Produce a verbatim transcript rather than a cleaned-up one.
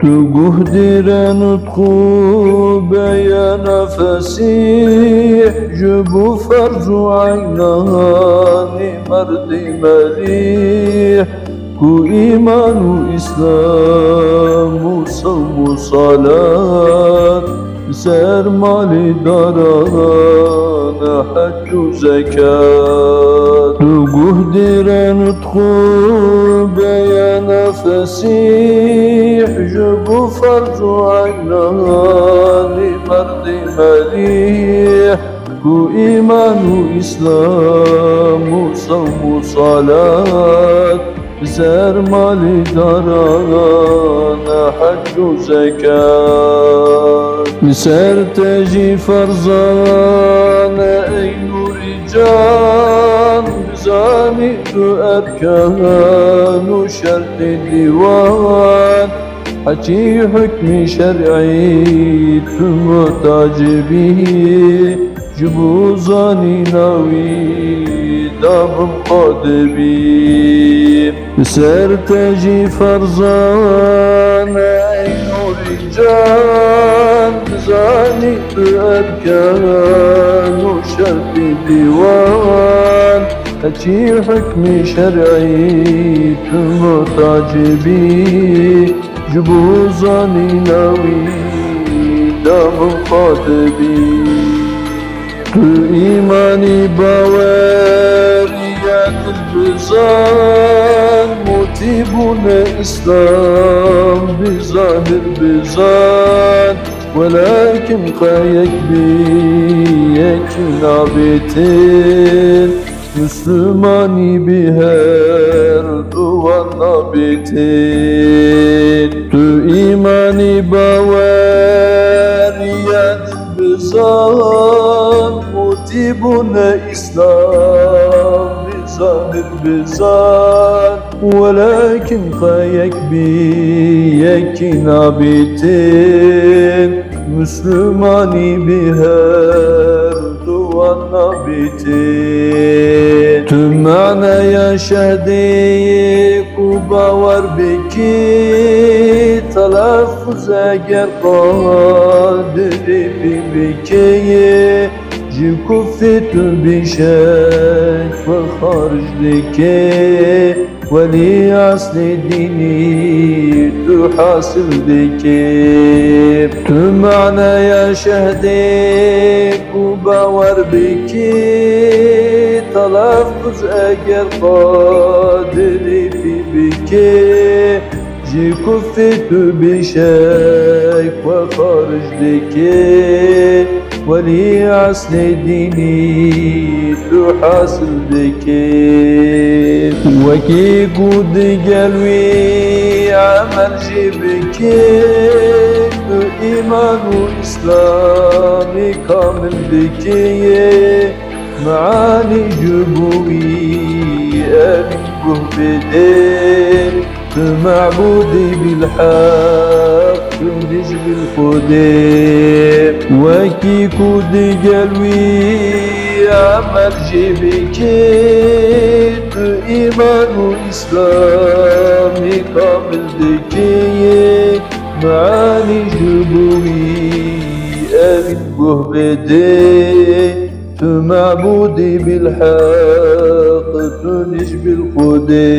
Tu guh dîre nutq û beyana fesîh, ji bo ferz û eynanî merdî melîh, ku îman û îslam û sewm û salat, li ser malî daran hec û zekat. Tu guh dîre nutq û beyana fesîh, ji bo ferz û eynanî merdî melîh, ku îman û îslam û sewm û salat, li ser malî daran hec û zekat. Li ser te jî ferzan e ey nûrî can, bizanî tu erkan û şertê dîwan, heçî hukmî şer'î tu muhtac bî, ji bo zanîna wî da bim qadibî. Li ser te jî ferzan e ey nûrî can, bizanî tu erkan û şertê dîwan, heçî hukmî şer'î tu muhtac bî, ji bo zanîna wî da bim qadibî. Tu îmanî baweriya dil bizan, mutî bûne îslam bi zahir bizan, welakin qe yek bî yekî nabêtin, Muslimanî bi her duwan nabêtin. Tu îmanî baweriya dil bizan, mutî bûne îslam bi zahir bizan, welakin qe yek bî yekî nabêtin. Muslimanî bi her duwan nabêtin. Tu maneya şehdê yê ku bawer bikî, telafuz eger qadirî pî bikî, ji kufrê tu bîşek xwe xaric dikî. Welî eslê dînî tu hasil dikî. Tu maneya şehdê ku bawer bikî, telafuz eger qadirî pî bikî, ji kufrê tu bîşek xwe xaric dikî. Welî eslê dînî tu hasil dikî. Wekî ku digel wî emel jî bikî, tu îman û îslamî kamil dikî. Meanî ji bo wî ev guh bidê. Tu mebûdî bilheq, tu nîj bil Xwedê. Wekî ku digel wî emel jî bikî, tu îman û îslamî kamil dikî. Meanî ji bo wî evîn guh bidê. Tu mebûdî bilheq, tu nîj bil Xwedê.